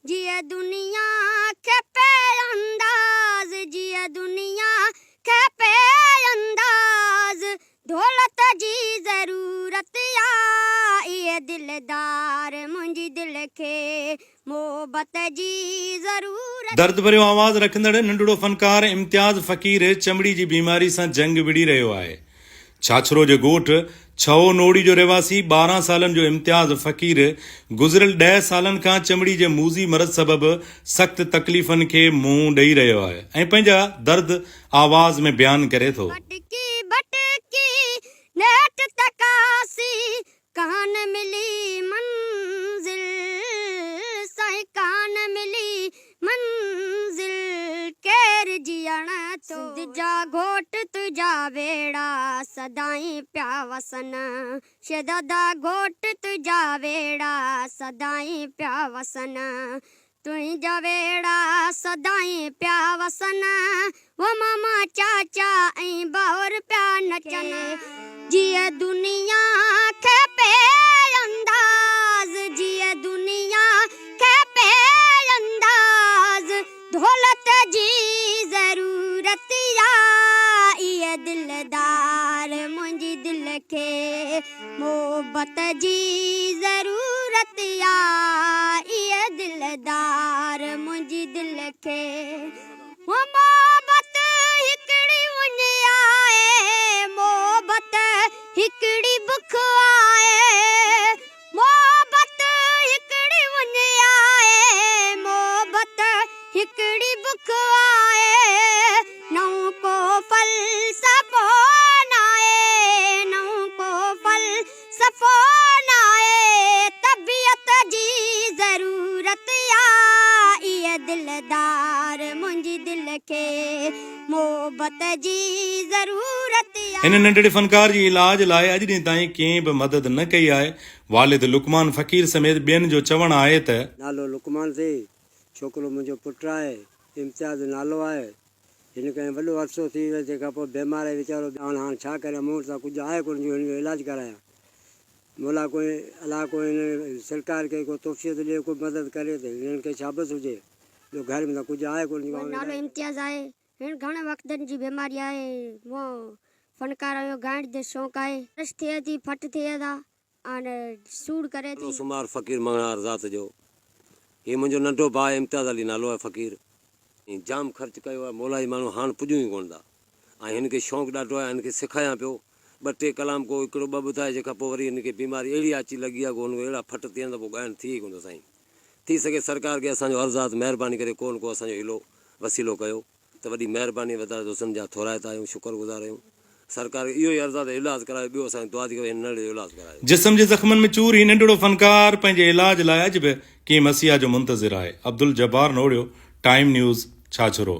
جيئي دنيا کي پي انداز جيئي دنيا کي پي انداز دولت جي ضرورت آ اي دلدار منهنجي دل کي محبت جي ضرورت. درد ڀريو آواز رکندڙ ننڍڙو فنڪار امتياز فقير چمڙي جي بيماري سان جنگ وڙهي رهيو آهي. ڇاڇرو جي ڳوٺ ڇهو نوڙي جو رهواسي 12 سالن جو امتياز فقير گذريل ڏهه سالن کان چمڙي جي موذي مرض سبب سخت تڪليفن کي منهن ڏئي رهيو آهي ۽ پنهنجا درد آواز ۾ بيان ڪري ٿو. ڀٽڪي ڀٽڪي نيٺ تڪاسي ڪانه ملي منزل سائين ڪانه ملي منزل ڪير جيئڻ ٿو. سنڌ جا گهوٽ تنهنجا ويڙها سدائين پيا وسن شهزادا گهوٽ تنهنجا ويڙها سدائين پيا وسن تنهنجا ويڙها سدائين پيا وسن و ماما چاچا ۽ ڀائر پيا نچن جيئي دنيا کي پي انداز جيئي دنيا کي پي انداز دولت جي ضرورت آ اي دلدار منهنجي دل کي محبت جي ضرورت آ اي دلدار منهنجي دل کي محبت هڪڙي اڃ آهي محبت هڪڙي بک آهي محبت هڪڙي اڃ آهي محبت هڪڙي بک آهي نئون ڪو فلسفو ناهي نئون ڪو فلسفو ناهي طبيعت جي ضرورت آ اي دلدار منهنجي دل کي محبت جي ضرورت آ. هن ننڍڙي فنڪار جي علاج لاء اڄ ڏينهن تائين ڪنهن به مدد نه ڪئي آهي. والد لقمان فقير سميت ٻين جو چوڻ آهي ته. نالو لقمان ٿئي، ڇوڪرو منهنجو پٽ آهي، امتياز نالو آهي، هن کي وڏو عرصو ٿي ويو تنهن کان پوء بيمار آهي ويچارو هاڻ هاڻ ڇا ڪريان مون وٽ ته ڪجهه آهي ڪونه جو هن جو علاج ڪرايان مولا ڪو الله ڪو هن سرڪار کي ڪو توفيق ڏي ڪو مدد ڪري ته هنن کي شابس هجي جو گهر ۾ ته ڪجهه آهي ڪونه جو آئون نالو امتياز آهي هن گهڻي وقتن جي بيماري آهي مون فنڪار آهيان ڳائڻ جو شوق آهي رش ٿئي ٿي ڦٽ ٿئي ٿا آن سوڙ ڪري ٿي. نالو سومار فقير مڱڻهار ذات جو. هي منهنجو ننڍو ڀاء امتياز علي نالو آهي فقير. جام خرچ ڪيو آهي مولائي ماڻهو هاڻ پڄون ئي ڪونه ٿا ۽ هن کي شونق ڏاڍو آهي هن کي سکايان پيو ٻه ٽي ڪلام ڪو هڪڙو ٻه ٻڌائي جنهن کان پوء وري هن کي بيماري اهڙي اچي لڳي آهي ڪو هن کي اهڙا ڦٽ ٿين ته پوء ڳائڻ ٿئي ئي ڪونه ٿو سائين ٿي سگهي سرڪار کي اسان جو عرض آهي ته مهرباني ڪري ڪو نه ڪو اسان جو حيلو وسيلو ڪيو. ته وڏي مهرباني وڌا دوستن جا ٿورائتا آهيون شڪر گذار آهيون سرڪار کي اهو ئي عرض آهي ته علاج ڪرايو ٻيو اسان کي دعا ٿي ڪريو هن ننڍڙي جو علاج ڪرايو. جسم جي زخمن ۾ چور هي ننڍڙو فنڪار پنهنجي علاج لاء اڄ به ڪنهن مسيحا جو منتظر آهي. Abdul Jabbar Nohrio, time news, Chachro.